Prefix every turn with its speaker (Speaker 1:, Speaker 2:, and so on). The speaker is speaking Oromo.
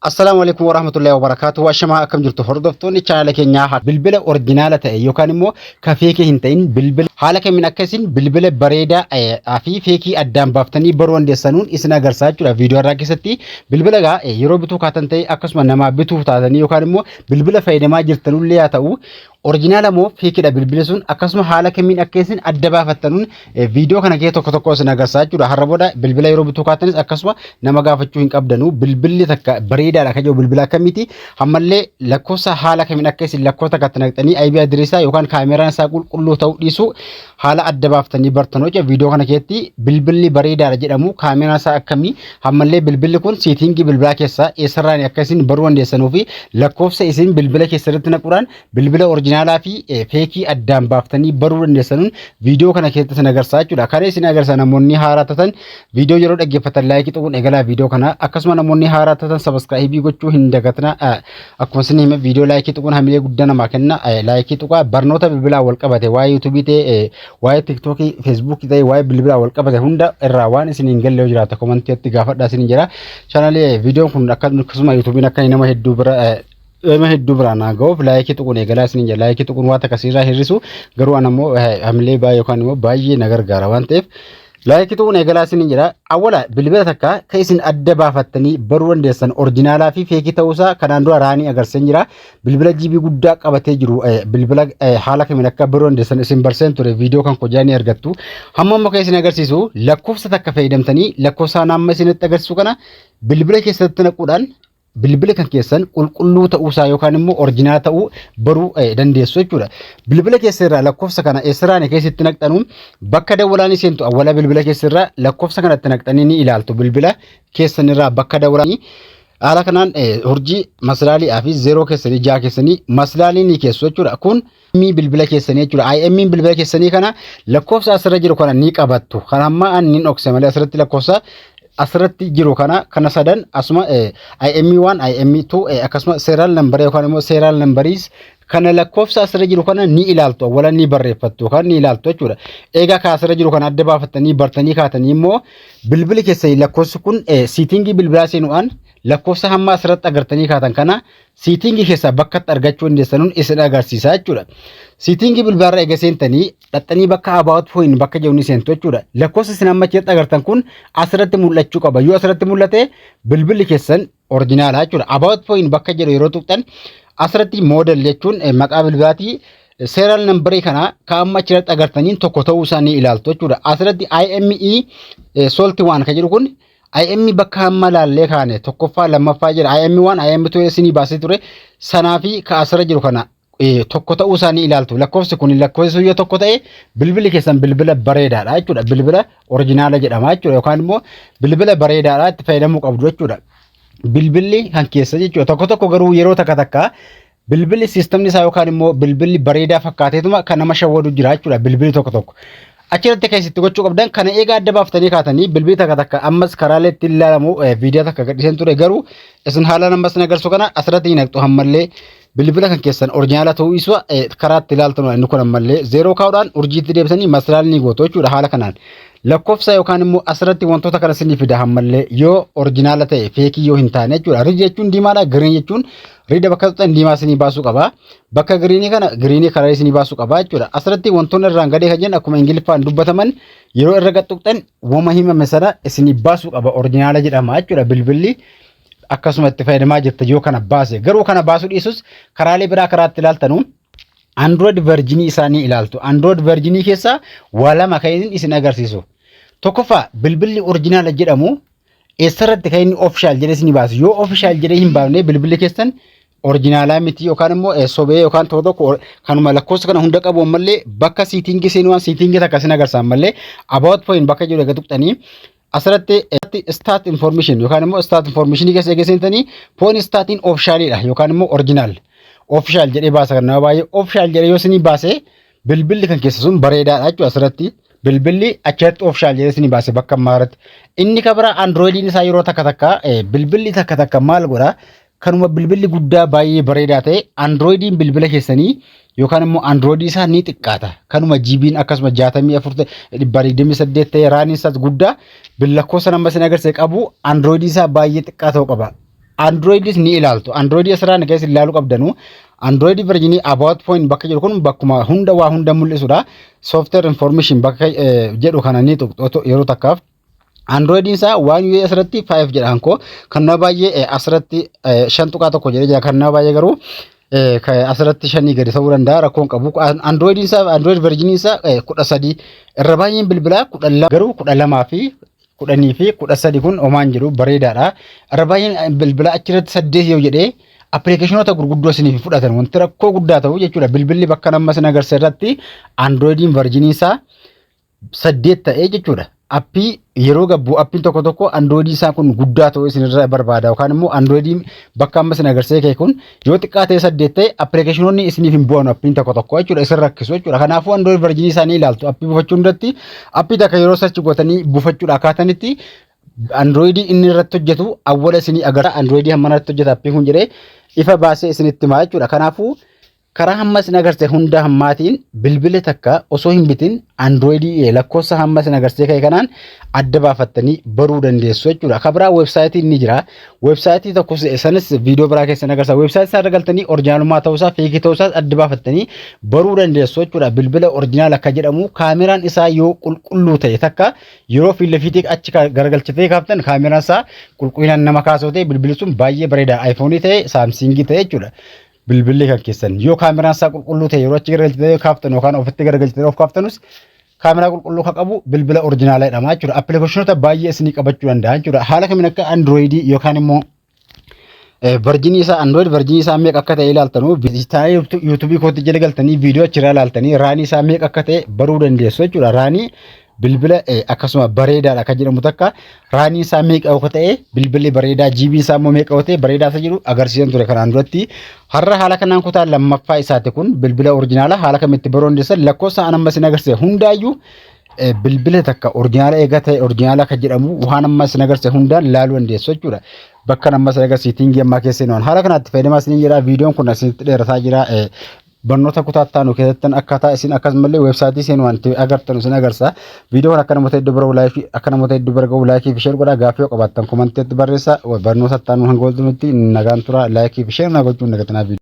Speaker 1: Assalaamu alaikum warahmatullahi wabarakatuh. Ashamaa, akkam jirtu hordoftoonni chaanala keenyaa? Bilbila original ta'e yookaan immoo ka fake hin ta'in, bilbila haala kamiin akka isin bilbila bareedaa fi fake addaan baaftanii baruu dandeessanuun isin agarsiisa jechuudha. Viidiyoo irraa keessatti bilbila gaa yeroo bituu kaatan ta'e, akkasuma namaa bituuf taatanii yookaan immoo bilbila fayyadamaa jirtanullee haa ta'u, original moo fakedha bilbilli sun, akkasuma haala kamiin akka isin adda baafattanuun viidiyoo kana keessa tokko tokko isin agarsiisa jechuudha. Har'a booda bilbila yeroo bituu kaatanis akkasuma nama gaafachuu hin qabdanu. Bilbilli takka bareedaadha kan jedhu bilbila akkamiiti? Ammallee lakkoofsa haala kamiin akka isin lakkoofsa takka naqxanii IP address yookaan kaameraan isaa qulqulluu ta'uu dhiisu haala adda baaftanii bartan jechuudha. Viidiyoo kana keessatti bilbilli bareedaadha jedhamu kaameraan isaa akkamii, ammallee bilbilli kun setting bilbilaa keessaa eessarraan akka isin baruu dandeessanuu fi lakkoofsa isin bilbila keessatti naquudhaan bilbila original fi fake addaan baaftanii baruu dandeessanuun viidiyoo kana keessatti isin agarsiisa jechuudha. Kana isin agarsiisa. Namoonni haaraa taatan viidiyoo yeroo dhaggeeffatan like tuquun eegalaa viidiyoo kana. Akkasuma namoonni haaraa taatan subscribe gochuu hin dagatina. Akkuma isin hime, viidiyoo like tuquun hamilee guddaa namaa kenna. Like tuqaa. Barnoota bilbilaa wal qabate, waa'ee YouTubeii ta'e, waa'ee TikTokii, Facebookii ta'e, waa'ee bilbilaa wal qabate hunda irraa waan isin hin galle yoo jiraate commentiitti gaafadhaa isin jira. Chaanalee viidiyoon kun akkasuma YouTubeiin akka nama hedduu biraan naa ga'uuf like tuquun eegalaa isin jira. Like tuquun waan akkasiirraa hir'isu, garuu an ammoo hamilee baay'ee yookaan immoo baay'ee na gargaara waan ta'eef like tuquun eegalaa isin jira. Awwala bilbila takka kan isin adda baafattanii baruu dandeessan original fi fake ta'uusaa kanaan dura raanii agarsiisan jira. Bilbila GB guddaa qabatee jiru bilbila haala kamiin akka baruu dandeessan isin barseen ture, viidiyoo kan kojaa ni argattu. Hamma ammoo kan isin agarsiisu lakkoofsa takka fayyadamtanii lakkoofsa amma isinitti agarsiisu kana bilbila keessatti naquudhaan bilbila kan keessan qulqulluu ta'uusaa yookaan immoo original ta'uu baruu dandeessu jechuudha. Bilbila keessa irraa lakkoofsa kana eessaraan keessatti naqxanu, bakka dawwalaan seentu, awwala bilbila keessa irraa lakkoofsa kanatti naqxanii ni ilaaltu, bilbila keessan irraa bakka dawwalaanii. Haala kanaan urjii maslaalii fi 0 keessanii 6 keessanii maslaalii ni keessu jechuudha. Kun IMEI bilbila keessanii jechuudha. IMEI bilbila keessanii kana lakkoofsa asirra jiru kana ni qabattu. Kan amma ani ni dhokse malee asirratti lakkoofsa asirratti jiru kana sadan asuma IMEI 1, IMEI 2, akkasuma serial number yookaan immoo serial numberiis kana lakkoofsa asirra jiru kana ni ilaaltu, awwala ni barreeffattu yookaan ni ilaaltu jechuudha. Egaa ka asirra jiru kana adda baafattanii bartanii kaatanii immoo bilbili keessanii lakkoofsi kun setting bilbilaa seenuudhaan lakkoofsa hamma asirratti agartanii kaatan kana setting keessaa bakka itti argachuu dandeessanuun isin agarsiisa jechuudha. Setting bilbilaarra eega seentanii dhaxxanii bakka about phone bakka jedhu ni seentu jechuudha. Lakkoofsa isin amma achirratti agartan kun asirratti mul'achuu qaba. Yoo asirratti mul'ate bilbilli keessan original jechuudha. About phone bakka jedhu yeroo tuqxan asirratti model jechuun maqaa bilbilaatii, serial number kana ka amma achirratti agartaniin tokko ta'uu isaa ni ilaaltu jechuudha. Asirratti IMEI solti waan kan jedhu kun IMEI bakka hamma laallee kaane tokkoffaa lammaffaa jedha. IMEI 1, IMEI 2 isinii baasee ture sanaa fi ka asirra jiru kana tokko ta'uu isaa ni ilaaltu. Lakkoofsi kun lakkoofsi yoo tokko ta'e bilbilli keessan bilbila bareedaadha jechuudha. Bilbila original jedhama jechuudha yookaan immoo bilbila bareedaadha, itti fayyadamuu qabdu jechuudha. Bilbilli kan keessa jechuudha. Tokko tokko garuu yeroo takka takka bilbilli systemni isaa yookaan immoo bilbilli bareedaa fakkaateetuma kan nama shawwadu jira jechuudha bilbilli tokko tokko. Achirratti kan isitti gochuu qabdan kana eegaa adda baaftanii kaatanii, bilbilli takka takka ammas karaalee ittiin ilaalamu viidiyoo takka gadhiiseen ture, garuu isin haala ammas isin agarsiisu kana asirratti hin naqxu. Ammallee bilbila kan keessan original ta'uu isaa karaa itti ilaaltan inni kun ammallee 0 kaa'uudhaan urjiitti deebisanii maslaal ni gootu jechuudha. Haala kanaan lakkoofsa yookaan immoo asirratti wantoota kana isinii fida ammallee yoo original ta'e, fake yoo hin taane jechuudha. Red jechuun diimaadha, green jechuun red, bakka tuqxan diimaa isinii baasuu qaba. Bakka green kana green karaa isinii baasuu qaba jechuudha. Asirratti wantoonni irraan gadee kan jennu akkuma Ingiliffaan dubbataman yeroo irra tuqxan wama himame sana isinii baasuu qaba, original jedhama jechuudha. Bilbilli akkasuma itti fayyadamaa jirta yoo kana baase. Garuu kana baasuu dhiisus karaalee biraa karaa itti ilaaltanu Android version isaanii ilaaltu. Android version keessaa waa lama kan isin agarsiisu. Tokkoffaa, bilbilli original jedhamu eessarratti kan inni official jedhee isin baasu. Yoo official jedhee hin baafne bilbilli keessan original miti yookaan immoo sobee yookaan tokko tokko kanuma lakkoofsa kana hunda qabu. Ammallee bakka setting seenuu waan setting takka isin agarsiisan ammallee about phone bakka jiru eega tuqxanii asirratti status information yookaan immoo status information keessa eega seentanii phone statusiin officialidha yookaan immoo original official jedhee baasa. Kan nama baay'ee official jedhee yoo isinii baase bilbilli kan keessa sun bareedaadha jechuudha. Asirratti bilbilli achirratti official jedhee isinii baase bakka ammaa. Inni kan biraa Androidiin isaa yeroo takka takka bilbilli takka takka maal godha? Kanuma bilbilli guddaa baay'ee bareedaa ta'e Androidiin bilbila keessanii yookaan immoo Androidii isaa ni xiqqaata. Kanuma GB'n akkasuma 64 ta'e, 128 ta'e, RAMiin isaas guddaa, lakkoofsa nama isin agarsiise qabu, Androidii isaa baay'ee xiqqaa ta'uu qaba. Androidis ni ilaaltu. Androidii asirraa ni keessa ilaaluu qabdanu. Android version about phone bakka jedhu kun bakkuma hunda waa hunda mul'isudha. Software information bakka jedhu kana ni tuqxu yeroo takkaaf. Androidiin isaa waan UI asirratti 5 jedha hankoo kan nama baay'ee asirratti 5.1 jedhee jira, kan nama baay'ee garuu asirratti shanii gadi ta'uu danda'a, rakkoon qabu. Androidiin isaa Android version isaa 13, irra baay'een bilbilaa 12, garuu 12 fi 10 fi 13 kun omaan jedhu bareedaadha. Irra baay'een bilbilaa achirratti 8 yoo jedhee appilikeeshinoota gurguddoo isiniif fudhatan wanti rakkoo guddaa ta'u jechuudha. Bilbilli bakka nama isin agarsiisa irratti Androidiin version isaa 8 ta'ee jechuudha. Appii yeroo gabbu appiin tokko tokko Androidii isaa kun guddaa ta'uu isinirra barbaada, yookaan immoo Androidiin bakka amma isin agarsiise kee kun yoo xiqqaa ta'e 8 ta'e appilikeeshinoonni isiniif hin bu'an appiin tokko tokko jechuudha, isin rakkisu jechuudha. Kanaafuu Android version isaanii ilaaltu. Appii buufachuun irratti appii takka yeroo search gootanii buufachuudha akkaatanitti Androidii inni irratti hojjetu awwala isinii agarra. Androidii hamma irratti hojjeta appiin kun jedhee ifa baasee isinitti himaa jechuudha. Kanaafuu karaa hamma isin agarsiise hunda hammaatiin bilbila takka osoo hin bitin Androidii lakkoofsa hamma isin agarsiise ka'e kanaan adda baafattanii baruu dandeessu jechuudha. Kan biraa weebsaayitiin ni jira. Weebsaayitii tokko sanis viidiyoo biraa keessan agarsiisa. Weebsaayitii isaa irra galtanii originaalummaa ta'uusaa, feekii ta'uusaa adda baafattanii baruu dandeessu jechuudha. Bilbila original akka jedhamu kaameraan isaa yoo qulqulluu ta'e takka yeroo fiilla fiitii achi garagalchitee kaaftan kaameraan isaa qulqullinaan nama kaasoo ta'e bilbilli sun baay'ee bareeda. iPhone ta'e, Samsung ta'e jechuudha. Bilbilli kan keessan yoo kaameraan isaa qulqulluu ta'e yeroo achi garagalchitee kaaftan yookaan ofitti garagalchitee of kaaftanus kaameraa qulqulluu kan qabu bilbila originaalaa jedhama jechuudha. Appilikeeshinoota baay'ee isinii qabachuu danda'a jechuudha. Haala kamiin akka Androidii yookaan immoo version isaa Android version isaa meeqa akka ta'e ilaaltanu chaanaalii YouTubeii kootti jala galtanii viidiyoo achirraa ilaaltanii RAMii isaa meeqa akka ta'e baruu dandeessu jechuudha. RAMii bilbila akkasuma bareedaadha kan jedhamu takka RAMii isaa meeqa akka ta'e, bilbilli bareedaa GB isaa immoo meeqa yoo ta'e bareedaa isa jedhu agarsiisan ture kanaan duratti. Har'a haala kanaan kutaa lammaffaa isaati kun bilbila originaalaa haala kamitti baruu dandeessan lakkoofsa an amma isin agarsiise hundaayyuu bilbila takka original eega ta'e original kan jedhamu waan amma isin agarsiise hundaan ilaaluu dandeessu jechuudha. Bakka amma isin agarsiise settingii ammaa keessa waan haala kanaatti fayyadamaa isiniin jedha. Viidiyoon kun asinitti dheerataa jira. Barnoota kutaa itti keessatti akkaataa isin akkasumallee weebsaayitii seenuu wanti agartan isin agarsiisa. Viidiyoo kana akka namoota hedduu bira likeii akka namoota hedduu bira gahu likeii fi share godhaa. Gaaffii yoo qabaattan commentiitti barreessaa. Barnoota itti aanu hanga walitti nagaan tura. Likeii fi share na gochuun dagatinaa.